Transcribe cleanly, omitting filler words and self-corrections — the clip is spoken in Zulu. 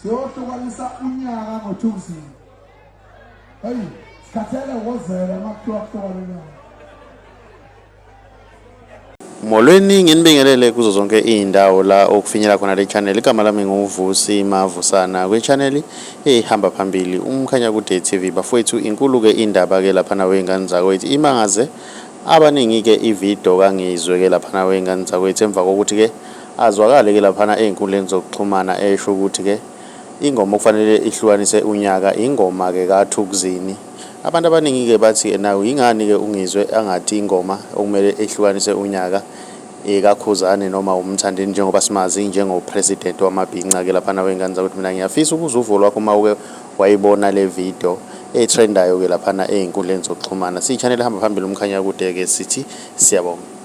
Siyohlukanisa unyaka ngoThukzini. Hey, sikhathele wozela uma kuthiwa kuhlukana unyaka. Molweni, nginibingelele kuzo zonke iy'ndawo la okufinyela khona le channel. Igama lami nguVusi Mavusana kwi-channel ehamba phambili uMkhanyakude TV. Bafowethu, inkulu-ke indaba-ke laphana wey'ngane zakwethu. Imangaze abaningi-ke ividiyo kaNgizwe-ke laphana wey'ngane zakwethu emva kokuthi-ke azwakale-ke laphana ey'nkundleni zokuxhumana esho ukuthi-ke ingoma okufanele ihlukanise unyaka ingoma-ke kaThukzini. Abantu abaningi-ke bathi nawu yingani-ke uNgizwe angathi ingoma okumele ehlukanise unyaka ekaKhuzani noma uMthandeni njengoba simazi njengo-president wamabhinca-ke laphana wey'ngane zakwethu. Mina ngiyafisa ukuzwa uvo lwakho uma uke wayibona le video etrendayo-ke laphana ey'nkundleni zokuxhumana. Siyi-channel ehamba phambili uMkhanyakude-ke sithi siyabonga.